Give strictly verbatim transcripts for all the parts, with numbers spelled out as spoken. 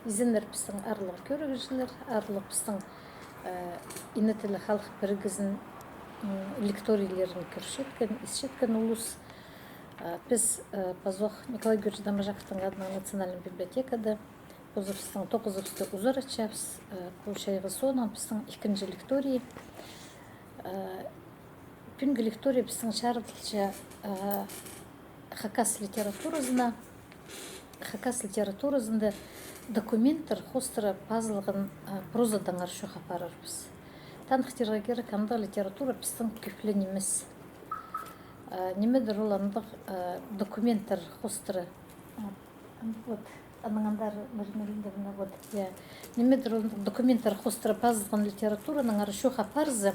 Изеннер пістің аарлығ кӧрігҷілер, аарлығ пістің, э, ине тілі халых пірігізін, м, лекторийлерін кӧрчеткен, исчеткен улус. Э, піс, э, пазох Николай Георгиевич Доможаковтың адынаң национальный библиотекада позыбыстың тоғызыбысты узаратчабыс, э, пу чайғы соонаң пістің ікінҷі лекторий. Э, пӱӱнгі лекторий пістің чарыдылча, э, хакас литературазына, хакас литературазында документтер хоостыра пазылған, э, прозадаңар чоох апарарбыс. Таныхтирға кирек, андағ литература пістің кӧп ле нимес. Э, нимедір ол андағ, э, документтер хоостыра. А, вот, анаң андар Марина Леонидовна, вот, я. Нимедір ол документтер хоостыра пазылған литературанаңар чоох апарза,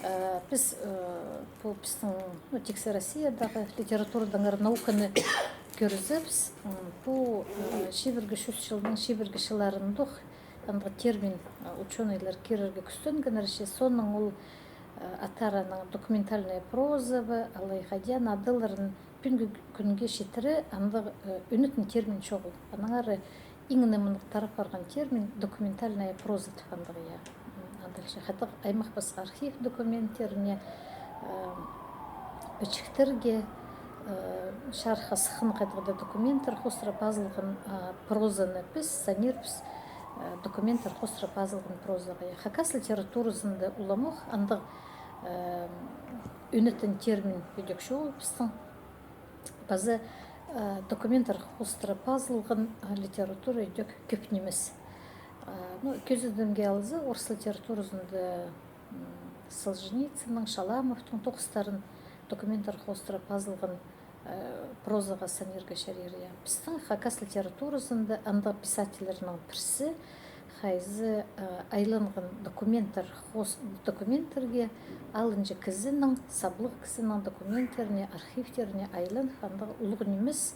э, піс, э, пу пістің, ну, тиксі Россиядағы литературадаңар науканы кӧрзебіс, м, пу, э, чибіргі чӱс чылның чибіргі чылларындох андағ термин, э, учёныйлар кирерге кӱстенгеннер чи, соонаң ол, э, аттары аның документальная проза ба, алай хайди аның адаларын пӱӱнгі кӱнге читіре андағ, э, ӱнетін термин чоғыл. Аннаңар иң не мындағ тарап парған термин документальная проза тіп андағ, я. М, адалча хайдағ аймах пасха архив документтеріне, э, пічіктерге, э, чарыхха сыххан хайдағ-да документтер хоостыра пазылған, э, прозаны піс санирбыс, э, документтер хоостыра пазылған прозаға. Хакас литературазында уламох андағ, э, ӱнетін термин ідӧк чоғыл пістің. Паза, э, документтер хоостыра пазылған, э, литература ідӧк кӧп нимес. Э, ну, кӧзідімге алза, орыс литературазында, м, Солженицынның, Шаламовтың тоғыстарын документтер хоостыра пазылған, э, прозаға санирға чарир, я. Пістің хакас литературазында андағ писательлернің пірсі, хайзы, э, айланған документтер, хоос-, документтерге, алынҷа кізінің, саблығ кізінің документтеріне, архивтеріне айланып, андағ улуғ нимес,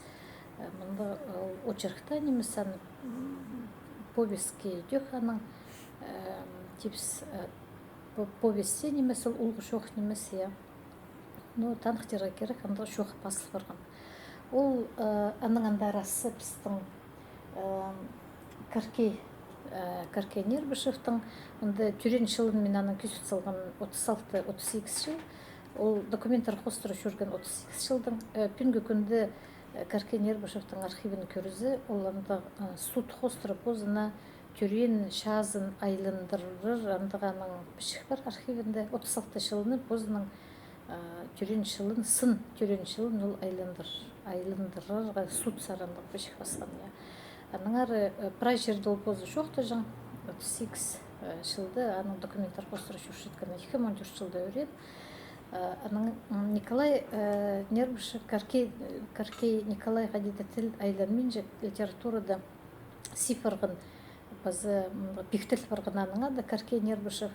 э, мындағ, э, очерк таа нимес, аны, м, повестьке ідӧк аның, э, типс, э, по-, повесть нимес, ол улуғ чоох нимес, я. Ну, таныхтирға кирек, андағ чоох пазыл парған. Ол, э, анаң андар ас пістің, э, Каркей, э, Каркей Нербышевтің, мында тӧреен чылын мин аның кӧзіт салғам, отыс алты, отыс сигіс чыл. Ол документтер хоостыра чӧрген отыс сигіс чылдың, э, пӱӱнгі кӱнде, э, Каркей Нербышевтің архивін кӧрзе, ол андағ, э, суд хоостыра позына тӧреен чазын айландырар, андағ аның пічік пар архивінде, отыс алты чылны позының, а, тӧреен чылын, сын тӧреен чылын ол айландыр-, айландырарға суд саринаң пічік пасхан, я. Аннаңар, э, прай чирде ол позы чоохтаҷаң, отыс сигіс, э, чылда аның документтер хоостыра чӧрчеткен, ікі муң он тӧрт чылда ӱреен. Э, анаң, м, Николай, э, Нербышев, Каркей, Каркей Николай хайди даа тіл айланминча литературада сый парған, паза, м, пиктел парған аның ады Каркей Нербышев.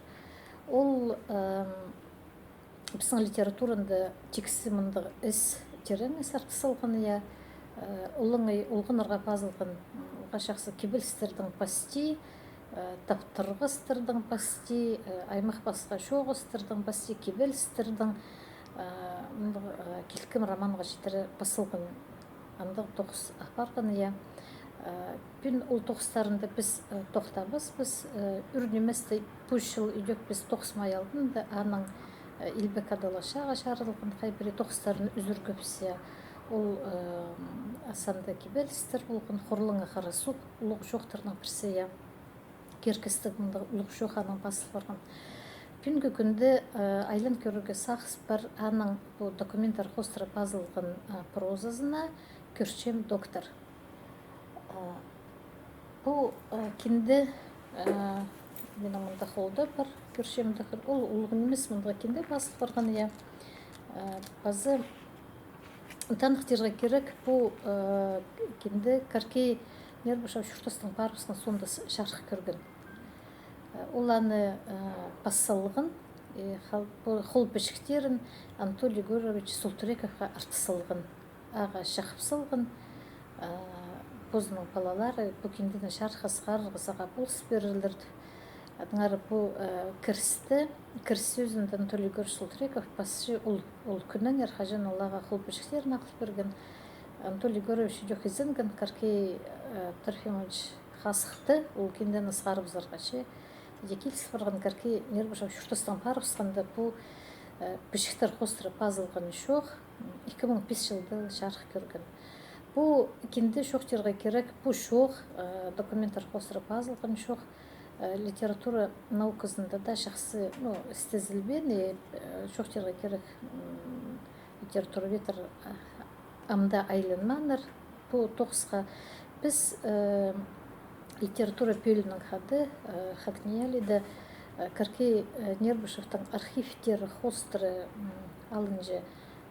Ол, эм, пістің литературанда тиксі мындағ іс, терең іс артыс салған, я. Э, олаңай олғаннарға пазылған, м, алғаш чахсы кибелістернің пасти, э, таптырғастарның пасти, э, аймах пасха чоғыстарның пасти, кибелістернің, э, мындағ, э, килкім романға читіре пас салған. Андағ тоғыс апарған, я. Э, пӱӱн ол тоғыстарында піс, э, тохтабаспыс, э, ӱр ниместе пу чыл ідӧк піс тоғыс май алдында аның, э, Илбек Адалығ чааға чарыдылған хай пірее тоғыстарын ӱзӱргебіс, я. Ол, э, ас анда кибелістер полған, Хорлаңа Харасуғ, улуғ чоохтарның пірсі, я. Киркестіг мындағ улуғ чоох аның пазыл парған. Пӱӱнгі кӱнде, э, айлан кӧрерге сағыс пар аның пу документтер хоостыра пазылған, э, прозазына «Кӧрчем доктор». Э, пу, э, кинде, э, минің мында холда пар, «Кӧрчем доктор». Ол улуғ нимес, мындағ кинде пазыл парған, я. Э, паза таныхтирға кирек, пу, э, кинде Каркей Нербышев чуртастаң парыбысхан соонда с-, чарых кӧрген. Э, ол аны, э, пас салған, э, хал-, пу хол пічіктерін Анатолий Егорович Султырековха артыс салған. Ағаа чахып салған, э, позының палалары пу киндені чарыхха сығарарға сағаа полыс пирерлер тіп. Аннаңар пу, э, кірісті, кіріс сӧзінде Анатолий Егорович Султыреков пасчы ол, ол кӱннеңер, хаҷан ол ағаа хол пічіктерін ағыл пирген. Анатолий Егорович ідӧк изенген, Каркей, э, Трофимович хазыхты ол киндені сығарыбызарға чи. Иди киліс парған Каркей Нербышев чуртастаң парыбысханда, пу, э, пічіктер хоостыра пазылған чоох, м, ікі муң пис чылда чарых кӧрген. Пу кинде чоохтирға кирек, пу чоох, э, документтер хоостыра пазылған чоох, э, литература науказында даа чахсы, ну, істезілбеен, и, э, чоохтирға кирек, м, литературоведтер, а, ам даа айланмааннар пу тоғысха. Піс, э, литература пӧлиинең хада, э, ХакНИИЯЛИ-да, э, Каркей, э, Нербышевтің архивтері хоостыра, м, алынҷа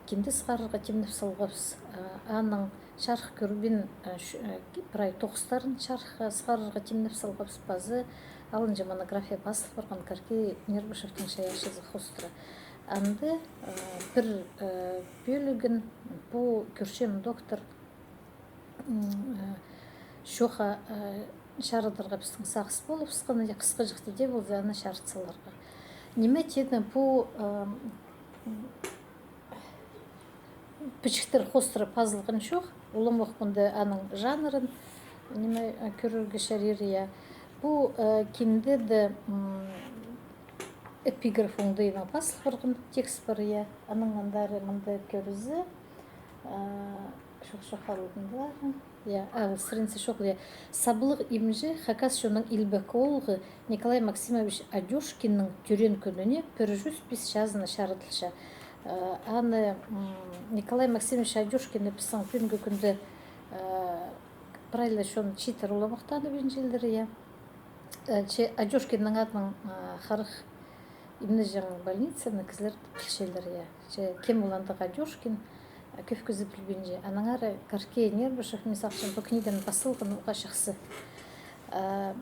кинде сығарарға тимнеп салғабыс, э, аның чарых кӧрбин, э, ш-, э, ки-, прай тоғыстарын чарых, э, сығарарға тимнеп салғабыс, паза алынҷа монография пазыл парған Каркей Нербышевтің чайаачызы хоостыра. Анда, э, пір, э, пӧлігін пу кӧрчем доктор, м, э, чоохха, э, чарыдарға пістің сағыс полыбысхан, я, хысхаҷахти даа полза, аны чарыт саларға. Ниме теені пу, э, м, пічіктер хоостыра пазылған чоох, уламох мында аның жанрын, ниме, э, кӧрерге чарир, я. Пу, э, киндеде, м, эпиграф оңдайынаң пазыл парған текст пар, я. Анаң андар мында кӧрзе, э, чох, чох, алдында. Я, а, ол страница чох, я. Саблығ имҷі хакас чонның илбек оолғы Николай Максимович Адёшкиннің тӧреен кӱніне пір чӱс пис чазына чарыдылча. Э, аны, м, Николай Максимович Адёшкинні пістің пӱӱнгі кӱнде, э, прай ла чон чииттер уламох таныбинчалар, я. Э, че Адёшкиннің адынаң, э, харах имнеҷең больницаны кізілер пілчелер, я. Че кем ол андағ Адёшкин, э, кӧп кізі пілбинче. Аннаңар Каркей Нербышев, мин сағынчам, пу книганы пас салған уғаа чахсы. Э,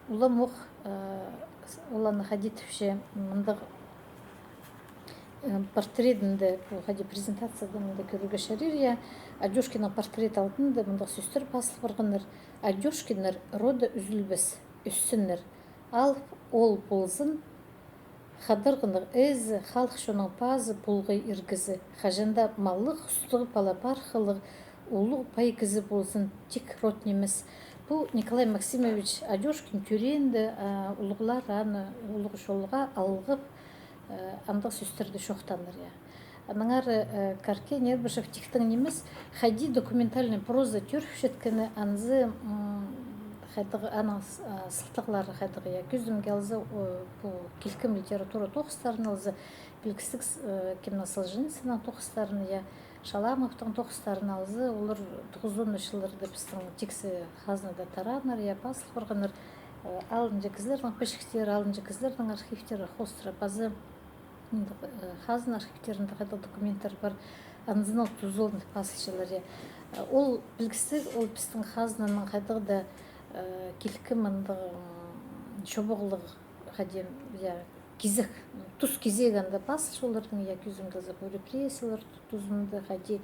уламох, э, с-, ол аны хайди тіпче, мындағ, э, портретінде, пу хайди презентацияда мында кӧрерге чарир, я. Адёшкиннің портреті алдында мындағ сӧстер пазыл парғаннар: «Адёшкиннер рода ӱзӱлбес, ӧссіннер. Алып оол ползын, хадарғаннар ээзі, халых чонның пазы, полғай ир кізі. Хаҷан даа маллығ, хустығ, пала-пархалығ, улуғ пай кізі ползын, тик род нимес». Пу Николай Максимович Адёшкин тӧреенде, а, улуғлар аны улуғ чолға алғап, э, андағ сӧстерді чоохтааннар, я. Аннаңар, э, Каркей Нербышев тиктең нимес, хайди документальный проза тӧріпчеткені, анзы, м, хайдағ аның с-, а, сылтағлары хайдағ, я, кӧзідімге алза, о, пу килкім литература тоғыстарын алза, пілдістіг, э, кемнің, Солженицынның тоғыстарын, я, Шаламовтың тоғыстарын алза, олар тоғызонынҷы чылларда пістің тиксі хазнада тарааннар, я, пазыл парғаннар, э, алынҷа кізілернің пічіктері, алынҷа кізілернің архивтері хоостыра, паза мындағ, э, хазна архивтерінде хайдағ документтер пар, анзынаң тузаланып пазылчалар, я. Э, ол, пілдістіг, ол пістің хазнаның хайдағ даа, э, килкім мындағ, м, чобағлығ, хайди, я, кизек, тус кизегі анда пазылча оларның, я, кӧзідімге алза, пу репрессиялар тузында хайди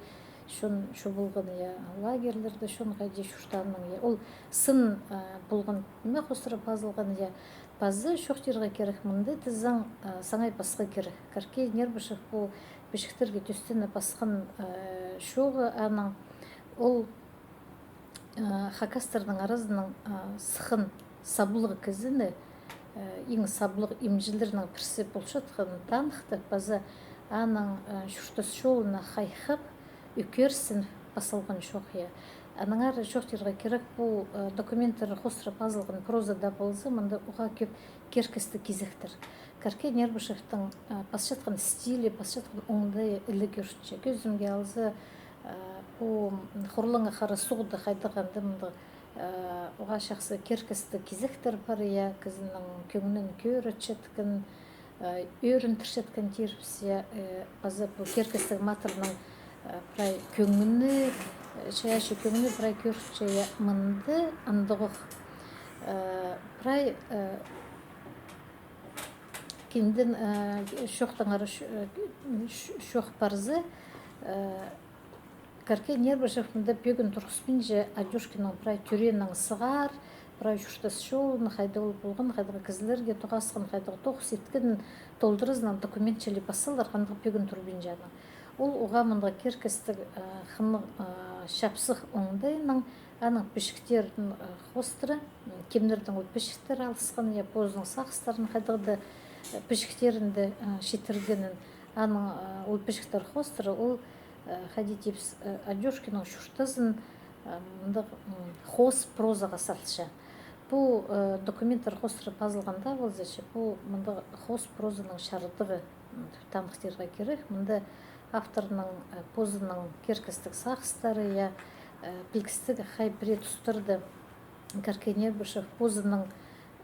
чон чобылған, я, лагерьлерде чон хайди чуртааннаң, я. Ол сын, э, полған ниме хоостыра пазылған, я. Паза чоохтирға кирек, мында тізең, а, саңай пасха кирек. Каркей Нербышев пу пічіктерге тӧстеніп пасхан, а, чоғы аның, ол, а, хакастарның аразынаң, а, сыххан саблығ кізіні, а, иң саблығ имҷілернің пірсі полчатханын таныхтап, паза аның, а, чуртас чолына хайхап, ӧкерсініп пас салған чоох, я. Аннаңар чоохтирға кирек, пу, э, документтер хоостыра пазылған проза даа полза, мында уғаа кӧп керкестіг кизектер. Каркей Нербышевтің, э, пасчатхан стилі, пасчатхан оңдайы іле кӧрінче. Кӧзідімге алза, э, пу, м, «Хурлаңа хара суғда» хайдағ анда мындағ, э, уғаа чахсы керкестіг кизектер пар, я, кізінің кӧңнін кӧрчеткен, э, ӧріндірчеткен тирбіс, я, э, паза пу керкестіг матырның, э, прай кӧңні, э, чайаачы кӧңні прай кӧрінче, я, мында андағох, э, прай, э, кинден, э, чоохтаңар, ч-, э, ч-, чоох парза, э, Каркей Нербышев мында пӧгін турғыспинча Адёшкиннің прай тӧрееннең сығара, прай чуртас чолын, хайда ол полған, хайдағ кізілерге тоғасхан, хайдағ тоғыс иткен, толдыразынаң документчілеп пас салар, андағ пӧгін турбинча аның. Ол уғаа мындағ киркестіг, э, хынығ, э, чапсых оңдайнаң аның пічіктерін, э, хоостыра, м, кемнердең ол пічіктер алысхан, я, позының сағыстарын, хайдағ-да, э, пічіктерінде, э, читіргенін, аның, э, ол пічіктер хоостыра, ол, э, хайди тіпчебіс, э, Адёшкиннің чуртазын, э, мындағ, м, хоос прозаға салча. Пу, э, документтер хоостыра пазылған даа полза, че пу мындағ хоос прозаның чардығы, м, таныхтирға кирек. Мында авторның, э, позының киркестіг сағыстары, я, э, пілдістіг, хай пірее тустарда Каркей Нербышев позының,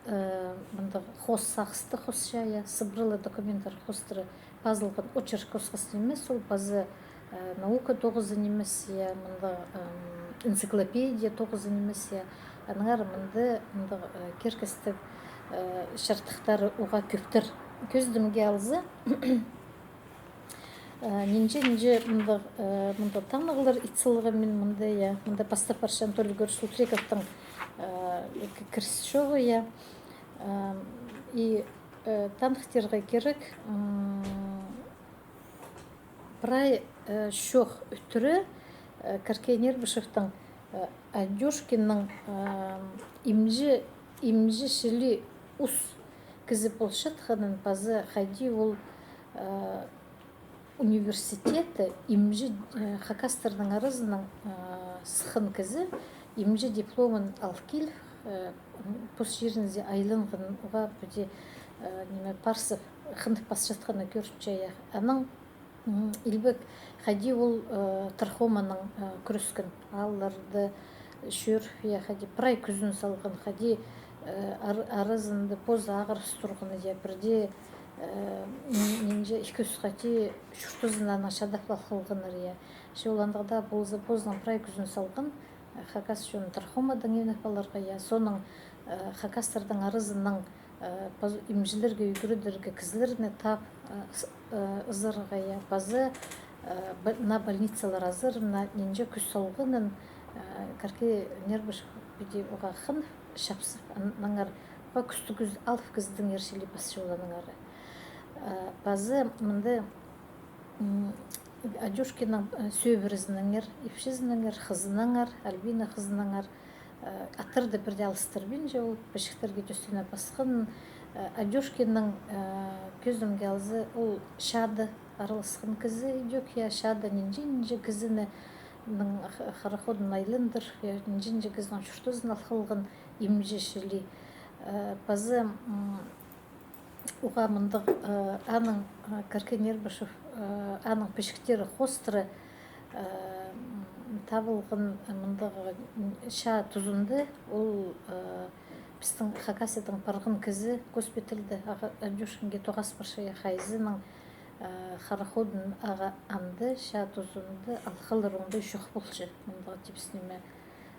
э, мындағ хоос сағысты хоосча, я, сыбыра ла документтер хоостыра пазылған очерк осхас нимес, ол паза, э, наука тоғызы нимес, я, мындағ, эм, энциклопедия тоғызы нимес, я. Аннаңар мында мындағ, э, киркестіг, э, чардыхтары уғаа кӧптір. Кӧзідімге алза, э, нинҷе-нинҷе мындағ, э, мындағ танығлар ит салғам мин мында, я. Мында пастап парчаң Толик Султырековтың, э, к-, кіріс чоғы, я. Эм, и, э, таныхтирға кирек, м, прай, э, чоох ӱтӱре, э, Каркей Нербышевтің, э, Адёшкиннің, э, имҷі, имҷі чіли ус кізі полчатханын, паза хайди ол, э, университетте имҷі, э, хакастарның аразынаң, э, сыххан кізі, имҷі дипломын ал киліп, э, пос чирінзер айланған, уғаа піди, э, ниме, парсып, хынып пасчатханы кӧрінче, я. Анаң М, илбек, хайди ол, э, трахоманаң, э, кӱрескен. Аалларда чӧріп, я, хайди прай кӱзін салған, хайди, э, ар-, аразында позы ағырыс турған, я, пірдее, э, н-, нинҷе ікі-ӱс хати чуртазын анаң чадап ал халғаннар, я. Че ол андағ даа полза, позының прай кӱзін салған, э, хакас чонын трахомадаң имнеп аларға, я. Соонаң, э, хакастарның аразынаң э, паз-, имҷілерге ӱгредерге кізілерні таап, э, с-, э, ызарға, я, паза, э, бо-, на больницалар азырына нинҷе кӱс салғанын, э, Каркей Нербышев піди уғаа хынып, чапсып, аннаңар уғаа кӱстіг кӱзі, алып кізідеңер чіли пасча ол аннаңар. Э, паза мында, м, Адёшкиннің, э, сӧбірезінеңер, ипчізінеңер, хызынаңар, Альбина хызынаңар, э, аттарды пірдее алыстырбинча, ол пічіктерге тӧстене пасхан. Э, Адёшкиннің, э, кӧзідімге алза, ол чаада араласхан кізі идӧк, я, чаада нинҷе-нинҷе кізіні, ның х-, хараходын айландыр, я, нинҷе-нинҷе кізінің чуртазын ал халған имҷі чіли. Э, паза, м, Уғаа мындағ, э, аның, э, Каркей Нербышев, э, аның пічіктері хоостыра, э, м, табылған, э, мындағ, м, чаа тузында ол, э, пістің Хакасиядаң парған кізі госпитальда ағаа Адёшкинге тоғас парча, я, хайзының, э, хараходын ағаа анда чаа тузында ал халар оңдай чох полча, мындағ тіпчебіс ниме,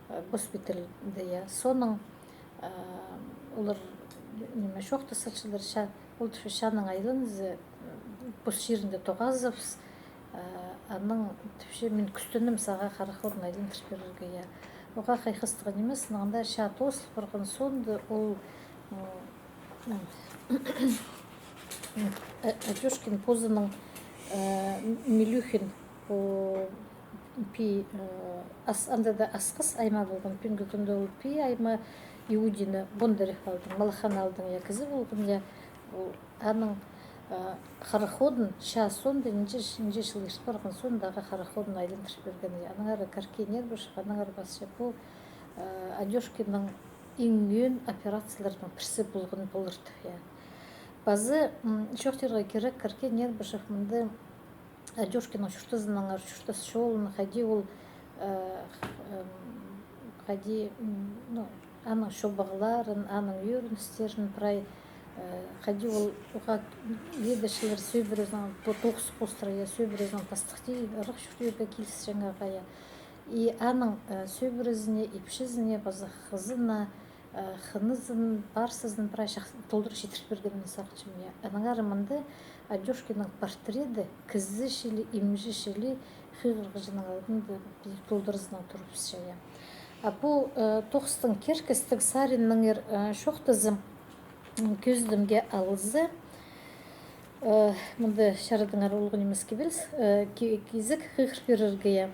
э, госпитальда, я. Соонаң, э, олар, ниме, чоохтасчалар, ча-, ол тіпче, чаанаң айланза, э, пос чирінде тоғазыбыс, э, анаң тіпче, мин кӱстенем сағаа хараходын айландыр пирерге, я. Оға хайхастығ нимес, анда чаа тоозыл парған соонда ол, м, м, э, Адёшкин позының, э, Милюхин, о, Пии, э, ас, анда даа Асхыс аймаа полған, пӱӱнгі кӱнде ол Пии аймаа, Иудина Бондарев аалдаң, Малахана аалдаң, я, кізі полған, я, ол аның, э, хараходын чаа соонда, нинҷе, нинҷе чыл ирт парған соонда ағаа хараходын айландыр пирген, я. Аннаңар Каркей Нербышев, аннаңар пасча пу, э, Адёшкиннің иң ӧӧн операцияларының пірсі полған полар тіп, я. Пазы, м, чоохтирға кирек, Каркей Нербышев мында Адёшкиннің чуртазынаңар, чуртас чолын, хайди ол, э, х-, м, хайди, м, ну, аның чобағларын, аның ӧріністерін прай, э, хайди ол уғаа лидершілер сӧбірезінең, то-, тоғыс хоостыра, я, сӧбірезінең пастыхти ырах чуртирға килісчең ағаа, я. И аның, э, сӧбірезіне, ипчізіне, паза хызына, э, хынызын, парсызын прай чах-, толдыра читіріп пиргенін сағынчам, я. Аннаңар мында Адёшкиннің портреті кізі чіли, имҷі чіли, хығырығҷының алнында пу толдыразынаң турыбысча, я. А пу, э, тоғыстың киркестіг сариннаңар, э, чоохтаза, м, кӧзідімге алза, Э, мында чарадаңар улуғ нимес кибеліс, э, ки-, кизек хығыр пирерге, я.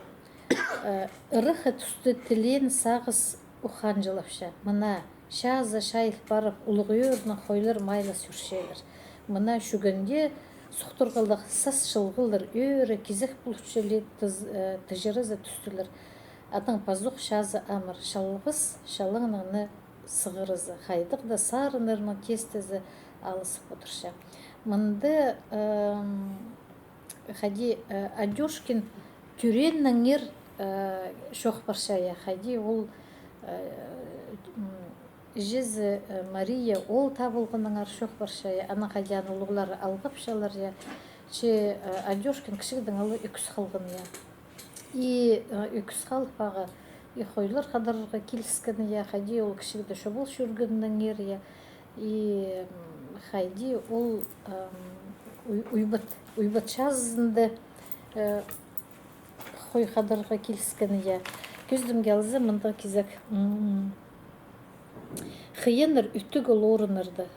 Э, ыраххы туста тілеен сағыс ухаанҷылапча. Мына, чазы чайыл парып, улуғ ӧӧрнең хойлар майлас ӧрчелер. Мына чӱгенде сухтурғалығ сас чылғылар ӧӧре кизек полча ли тыз-, э, тыҷыразы тӱстілер. Анаң пазох чазы амыр, чалғыс чалаңның сығырызы, хайдағ-да сарыннарның тестезі алысып одырча. Мында, эм, хайди, э, Адёшкин тӧрееннеңер, э, чоох парча, я, хайди ол, э, м, іҷезі, э, Мария, ол табылғаннаңар чоох парча, я, анаң хайди аны улуғлары алғапчалар, я. Че, э, Адёшкин кічігдең ала ӧкіс халған, я. И, э, ӧкіс халып ағаа, и хойлар хадарарға киліскен, я, хайди ол кічігде чобал чӧргеннеңер, я. И, м, хайди ол, эм, уй-, уйбат, уйбат чазызында, э, хой хадарарға киліскен, я. Кӧзідімге алза, мындағ кизек, м, хыйаннар ӱттіг ол орыннарда.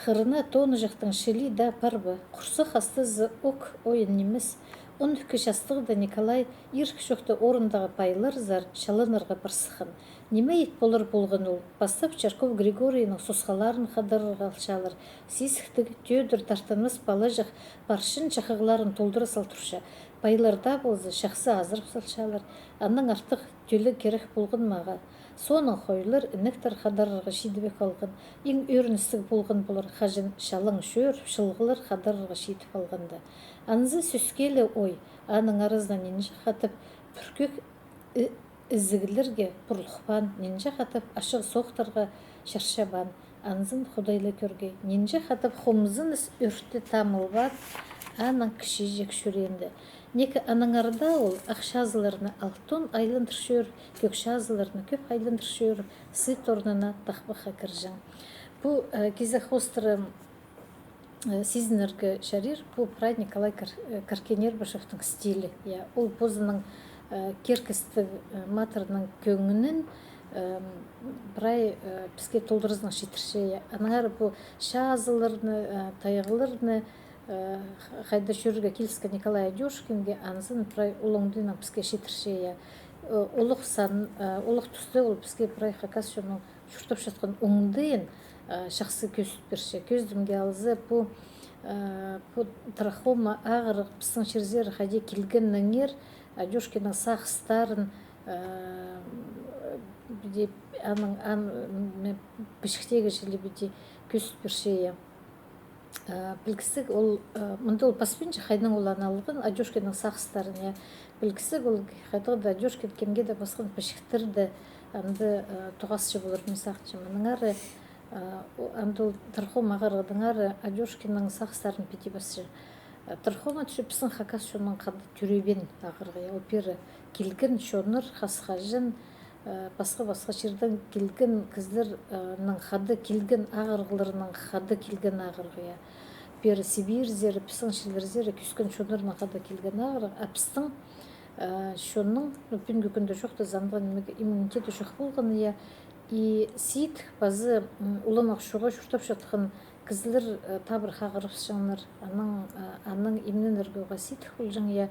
Хырына тоныҷахтың чіли даа пар ба, хурсах астазы ок ойын нимес. Он ікі частығда Николай ирік чохта орындағы пайларзар чаланарға пар сыххан. Ниме ит полар полған ол? Пастап Чарков Григорийның сосхаларын хадарарға алчалар. Сизіктіг, тӧдір тартынмас палаҷах парчын чахығларын толдыра сал турча. Пайлар даа полза, чахсы азырап салчалар. Аннаң артых тӧлег кирек полған ма ағаа? Соонаң хойлар, інектер хадарарға чидібек алған. Иң ӧріністіг полған полар, хаҷан чалаң чӧріп, чылғылар хадарарға чидіп алғанда. Анзы сӧске ле ой, аның аразына нинҷе хатап пӱркек і-, ізіглерге пурлухпаан, нинҷе хатап ачығ соохтарға чарчабаан. Анзын Худай ла кӧргей, нинҷе хатап хомзыныс ӧрте тамылбаан аның кічіҷек чӱреенде. Неке аннаңар даа ол ах чазыларны алтон айландыр чӧріп, кӧк чазыларны кӧп айландыр чӧріп, сыт орнына тахпахха кірҷең. Пу, э, кизек хоостыра, э, сизінерге чарир, пу прай Николай Кар-, э, Каркен-Эрбышевтің стилі. Я, ол позының, э, киркестіг, э, матырның кӧңнін, э, прай, э, піске толдыразынаң читірче. Я, аннаңар пу чазыларны, э, тайғаларны, э, х-, хайда чӧрерге киліскен Николай Адёшкинге, анзын прай ол оңдайнаң піске читірче, я. Э, улуғ сан, э, улуғ туста ол піске прай хакас чонның чуртапчатхан оңдайын, э, чахсы кӧзіт пирче. Кӧзідімге алза, пу, э, пу трахома ағырығ пістің чирзер хайди килгеннеңер, Адёшкиннің сағыстарын, э, піди, аның, ан-, м, пічіктегі чіли піди кӧзіт пирче, я. Э, пілгізіг ол, э, мында ол паспинча, хайдаң ол аны алған, Адёшкиннің сағыстарын, я. Пілгізіг ол хайдағ-да Адёшкин кемге-де пасхан пічіктерні анда, э, тоғасча полар, мин сағынчам. Аннаңар, э, о-, анда ол трахома ағырығдаңар Адёшкиннің сағыстарын піди пасча. Э, трахома тіпче пістің хакас чонның хада тӧребеен ағырығ, я. Ол пеер килген чоннар хас-хаҷан, э, пасха-пасха чирдең килген кізілернің хада килген ағырығларынаң хада килген ағырығ, я. Пеер Сибирьзер, пістің чирлерзер кӧскен чоннарнаң хада килген ағырығ, а пістің, э, чонның, ну, пӱӱнгі кӱнде чоохтаза, андағ нимеге иммунитеті чох полған, я. И сидік пазы, м, уламах чуға чуртапчатхан кізілер, э, табырах ағырыбысчаңнар, анаң, э, анаң имненерге уғаа сидік полҷаң, я.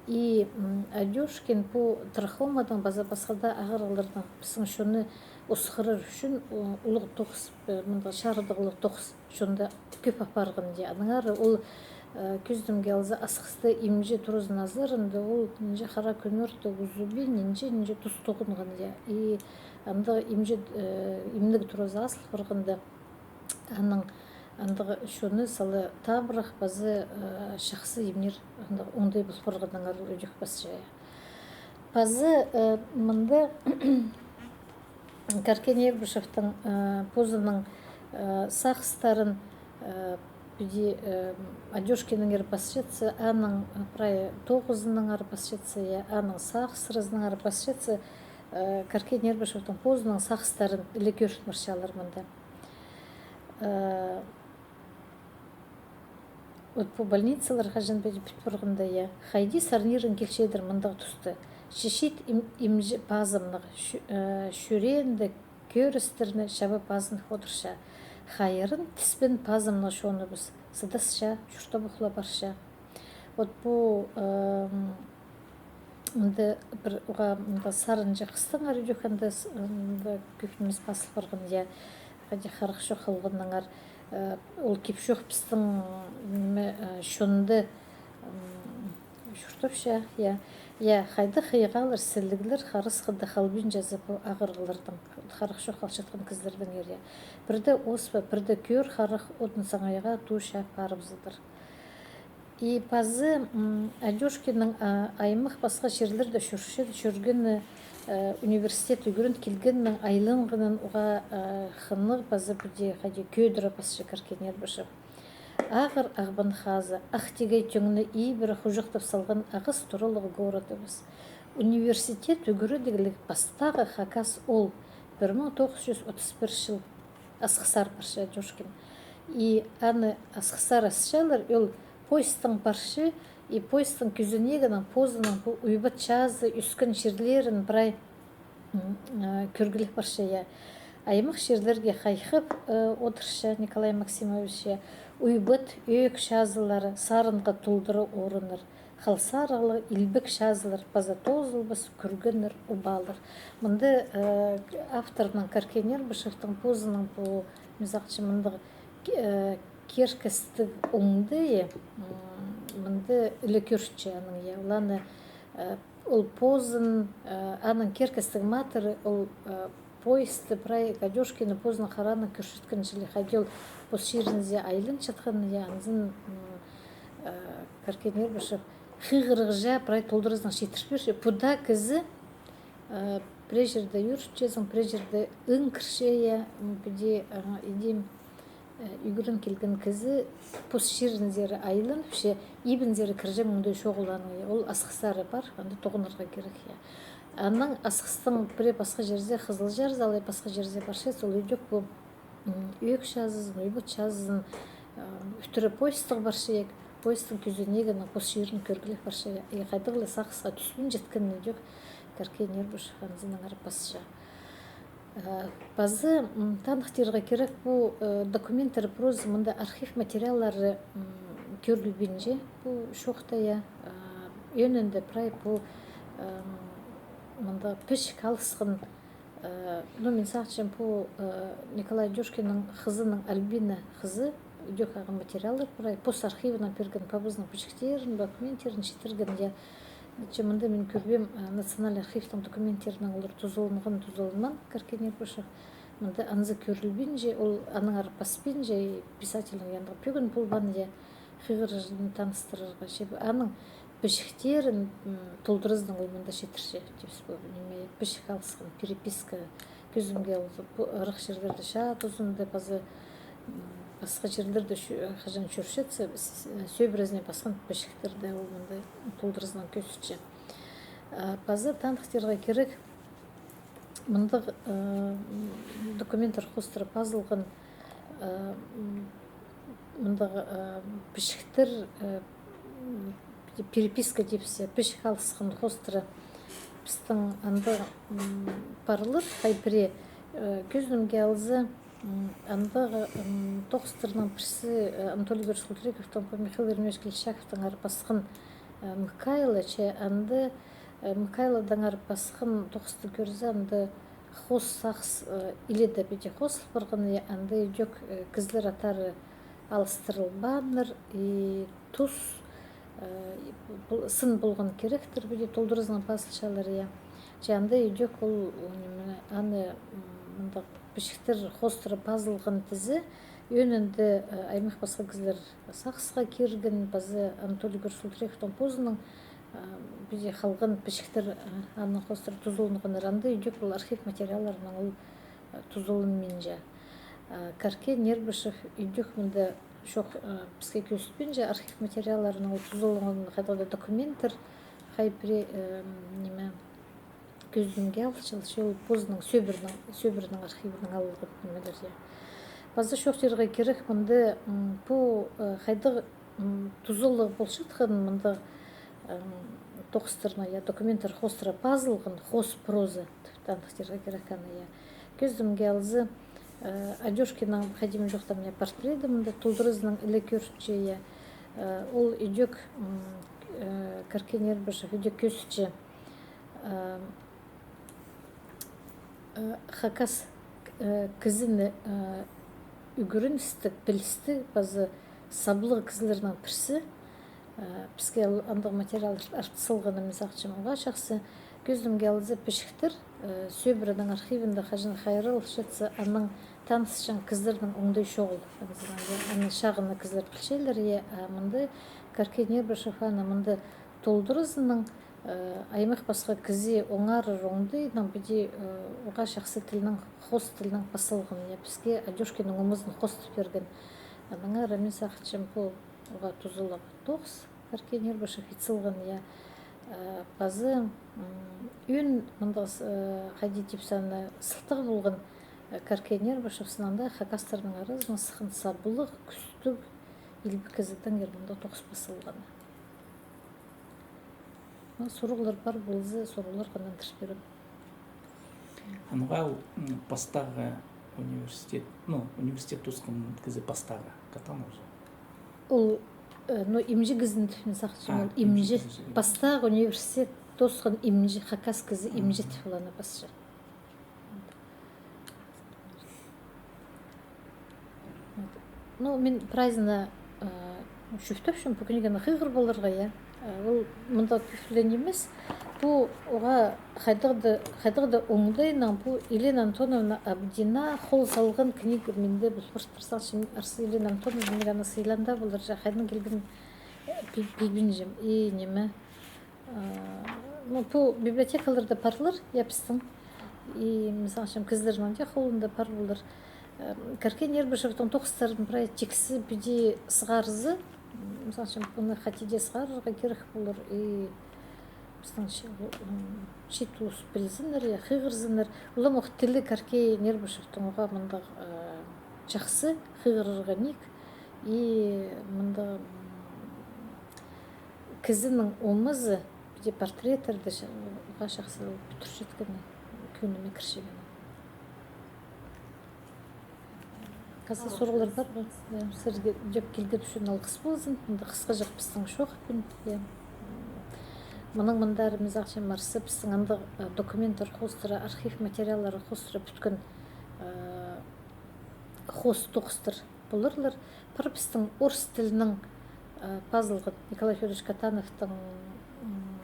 И, м, Адёшкин пу трахомадаң паза пасха даа ағырығлардаң пістің чонны осхырар ӱчӱн, о, улуғ тоғыс, э, мындағ чарыдығлығ тоғыс чонда кӧп апарған, я. Аннаңар ол, э, кӧзідімге алза, Асхыста имҷі туразының азарында ол нинҷе хара кӱнӧрте узубин, нинҷе, нинҷе тус тоғынған, я. И анда имҷі, э, имніг туразы азыл парғанда, аның андағ чонны сала табырах паза, э, чахсы имнер, андағ оңдай пол парғаннаңар ӧдек пасча. Паза, э, мында Каркен Эрбышевтің, э, позының, э, сағыстарын, э, піди, э, Адёшкиннеңер пасчатса, аның, э, прай тоғызынаңар пасчатса, я, аның сағыстарынаңар пасчатса, э, Каркен Эрбышевтің позының сағыстарын іле кӧріп парчалар мында. Э, вот пу больницалар хаҷан піди пӱт парғанда, я. Хайди сарнирың килчедір мындағ туста. Чечит им-, имҷі пазымнығ, чӱ-, э, чӱреенде кӧрістерні чаба пазынып одырча. Хайран тіспин пазымнығ чоныбыс. сыдасча, чуртап охла парча. Вот пу, ам, мында пір уғаа мында сарынҷы хыстаңар ідӧк, анда с-, мында кӧп нимес пазыл парған, я, хайди харах чох халғаннаңар, э, ол кип-чох пістің, ниме, э, чонда, м, чуртапча, я. Я, хайдағ хыйғалар, сіліглер харасхыда халбинчаза пу ағырығлардаң, харах чох халчатхан кізілердеңер, я. Пірде оспа, пірде кӧр харах одын саңайға туу чаап парыбызадыр. И пазы, м, Адёшкиннің, а, аймах пасха чирлерде чӧрче-, чӧргені, э, университет ӱгрен килгеннең айланғанын уғаа, э, хынығ паза піди хайди кӧдіре пасча Каркен Нербышев. Ағыр Ағбан хазы, ах тигей тӧңні ибіре хуҷахтап салған ағас туралығ городыбыс. Университет ӱгредігліг пастағы хакас ол, пір муң тоғыс чӱс отыс пір чыл. Асхыссар парча Адёшкин. И аны асхыссар асчалар, ол поездтаң парча, и поездтың кӱзенегінең позының пу уйбат чазы, ӧскен чирлерін прай, м, э, кӧргілеп парча, я. Аймах чирлерге хайхап, э, одырча Николай Максимович, я. Уйбат, ӧӧк чазылары сарынға толдыра орыннар. Халсарығлығ илбек чазылар паза тоозылбас кӧргеннер, обалар. Мында, э, авторның, Каркен Нербышевтің позының пу, мин сағынчам, мындағ, э, киркестіг оңдайы, м, мында іле кӧрче аның, я, ол аны, э, ол позын, э, аның киркестіг матыры, ол, э, поездты прай Адёшкинні позының харааннаң кӧрчеткен чіли, хайди ол пос чирінзер айланчатхан, я, анзын, м, э, Каркен Нербышев хығырығҷа прай толдыразынаң читіріп пирче. Пу даа кізі, э, пірее чирде ӧрінчезің, пірее чирде ӧңкірче, я, м, піди, э, иди, э, ӱгрен килген кізі пос чирінзер айланып, че ибінзер кірҷең оңдай чоғыл аның, я. Ол Асхыссары пар, анда тоғынарға кирек, я. Анаң Асхыстың пірее пасха чирзе, Хызылчарзар алай пасха чирзе парча, ол ідӧк пу, м, ӧӧк чазызын, уйбат чазызын, э, ӱттіре поездтаң парча, я, поездтың кӱзенегінең пос чирін кӧргілеп парча, я. И хайдағ ла сағысха тӱспинчеткенін ідӧк Каркен Нербышев анзынаңар пасча. Э, пазы, м, таныхтирға кирек, пу, э, документтер проза, мында архив материаллары, м, кӧрілбинче пу чоохта, я. Э, ӧӧнінде прай пу, эм, мында пічік алысхан, э, ну, мин сағынчам, пу, э, Николай Адёшкиннің хызының, Альбина хызы, ідӧк ағаа материаллар прай, пос архивынаң пирген пабазының пічіктерін, документтерін читірген, я. Че мында мин кӧрбеем, э, Национальный архивтің документтерінең олар тузаланған, тузаланмаан, Каркен Нербышев. Мында анзы кӧрілбинче, ол аннаңар паспинча, и писательнің янында пӧгін полбаан, я, хығырығҷаң таныстырарға. Че аның пічіктерін, м, толдыразынаң ол мында читірче, тіпче, пу, ниме, пічік алысхан, переписка, кӧзідімге алза, пу ырах чирлерде, чаа тузында паза, м, пасха чирлерде чӧ-, хаҷан чӧрчетсе, с-, с-, сӧбірезіне пасхан пічіктерді ол мында толдыразынаң кӧзітче. А, паза таныхтирға кирек, мындағ, э, м, документтер хоостыра пазылған, э, м, мындағ, э, пічіктер, э, м, переписка тіпче, пічік алысхан хоостыра пістің анда, м, парлар хай пірее, э, кӧзідімге алза, м, андағ, м, тоғыстарның пірсі, э, Анатолий Егорович Султырековтың, пу Михаил Еремеевич Клещаковтаңар пасхан, э, Мкайла, че анда, э, Мкайладаңар пасхан тоғысты кӧрзе, анда хоос сағыс, э, иледе піди хоозыл парған, я, анда ідӧк, э, кізілер аттары алыстырылбааннар, и тус, э, и пу-, пу-, сын полған киректер піди толдыразынаң пазылчалар, я. Че анда ідӧк ол, ол ниме, аны, м, мындағ пічіктер хоостыра пазылған тізе, ӧӧнінде, э, аймах пасха кізілер сағысха кирген, паза Анатолий Егорович Султырековтың позының, э, піди халған пічіктер, э, аның хоостыра тузаланғаннар. Анда ідӧк ол архив материалларынаң ол, э, тузаланминча. Э, Каркен Нербышев ідӧк мында чоох, э, піске кӧзітпинче архив материалларынаң ол тузаланған хайдағ-да документтер, хай пірее, э, ниме, кӧзідімге алча, че ол позының сӧбіренің, сӧбіренің архивінең алылған нимелер, я. Паза чоохтирға кирек мында, м, пу, э, хайдағ, м, тузалығ полчатханын мында, м, тоғыстарына, я, документтер хоостыра пазылған, хоос проза, тіп таныхтирға кирек аны, я. Кӧзідімге алза, Э, Адёшкиннің хайди-да чоохтаам, я, портреті мында толдыразынаң іле кӧрінче, я. Э, ол ідӧк, м, э, Каркен Нербышев ідӧк кӧзітче, э, э, хакас, э, кізіні, э, ӱгреністіг, пілістіг, паза саблығ кізілернің пірсі. Э, піске ол андағ материал артыс салғаны, мин сағынчам, уғаа чахсы. Кӧзідімге алза, пічіктер, э, Сӧбіредің архивінде хаҷан хайралчатса, аның танысчаң кізілернің оңдай чоғыл. Аны чағын кізілер пілчелер, я, а мында Каркен Нербышев аны мында толдыразынаң, э, аймах пасха кізі оңарар оңдайнаң піди, э, уғаа чахсы тілнең, хоос тілнең пас салған, я, піске Адёшкиннің омазын хоостап пирген. Аннаңар мин сағынчам, пу уғаа тузалығ тоғыс Каркен Нербышев ит салған, я. Э, пазы, м, ӧӧн мындағ, э, хайди тіпчем, сылтағ полған, э, Каркен Нербышев сынында хакастарның аразына сыххан саблығ, кӱстіг, илбек кізідеңер мындағ тоғыс пас салған. Ну, сурығлар пар полза, сурығларға нандырып пирем. Аннаң ол, м, пастағы университет, ну, университет тоосхан кізі пастағы, Катанов же. Ол, э, ну, имҷі кізі тіп, мин сағынчам, а, ол имҷі, имҷі кізі. Пастағы университет тоосхан имҷі, хакас кізі имҷі тіп, ол аны пасча. Ну, мин прайзына, э, чӧптепчем пу книганы хығырып аларға, я. Э, ол мында тӱзілген нимес. Пу уғаа хайдағ-да, хайдағ-да оңдайнаң пу Елена Антоновна Абдина хол салған книга минде пол парча. Пір сағынчам, арса, Елена Антоновна, мин аны сыйлаан даа полар, че хайдаң килген, э, пі-, пілбинчем. И ниме, А, ну, пу библиотекаларда парлар, я, пістің. И, мин сағынчам, кізілернің дее холында пар полар. Э, Каркен Нербышевтің тоғыстарын прай тиксі піди сығарза, мин сағынчам, пуны хати дее сығарарға кирек полар. И пістің чи-, м, чиит улус пілзіннер, я, хығырзыннар. Уламох тілі Каркен Нербышевтің уғаа мындағ, э, чахсы, хығырарға ниик. И мында, м, кізінің омазы, піди портреттерді ча-, уғаа чахсы пӱдірчеткені кӧңніме кірче минің. Хаза сурығлар пар ба? Я, сірерге ідӧк килгені ӱчӱн алғыс ползын. Мында хысхаҷах пістің чоох пӱӱн, я. Мының мындар, мин сағынчам, арса, пістің андағ, э, документтер хоостыра, архив материаллары хоостыра пӱткен, э, хоос тоғыстар поларлар. Пір пістің орыс тілінең, э, пазылған Николай Фёдорович Катановтың, м,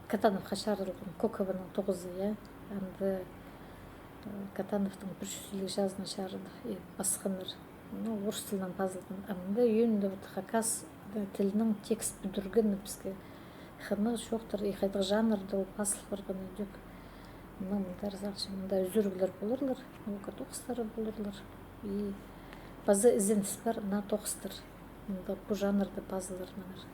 Катановха чарыдылған Кокованың тоғызы, я. Анда, э, Катановтың пір чӱс илиг чазына чарыды, и пасханнар. Ну, орыс тілінең пазылған. А мында ӧӧнінде вот хакас, э, тілінең текст пӱдірген піске. Хынығ чоохтар, и хайдағ жанрда ол пазыл парған ідӧк. Мына мындар, сағынчам, мында ӱзӱріглер поларлар, наука тоғыстары поларлар. И паза ізеніс пар, наа тоғыстар мында пу жанрда пазыларынаңар.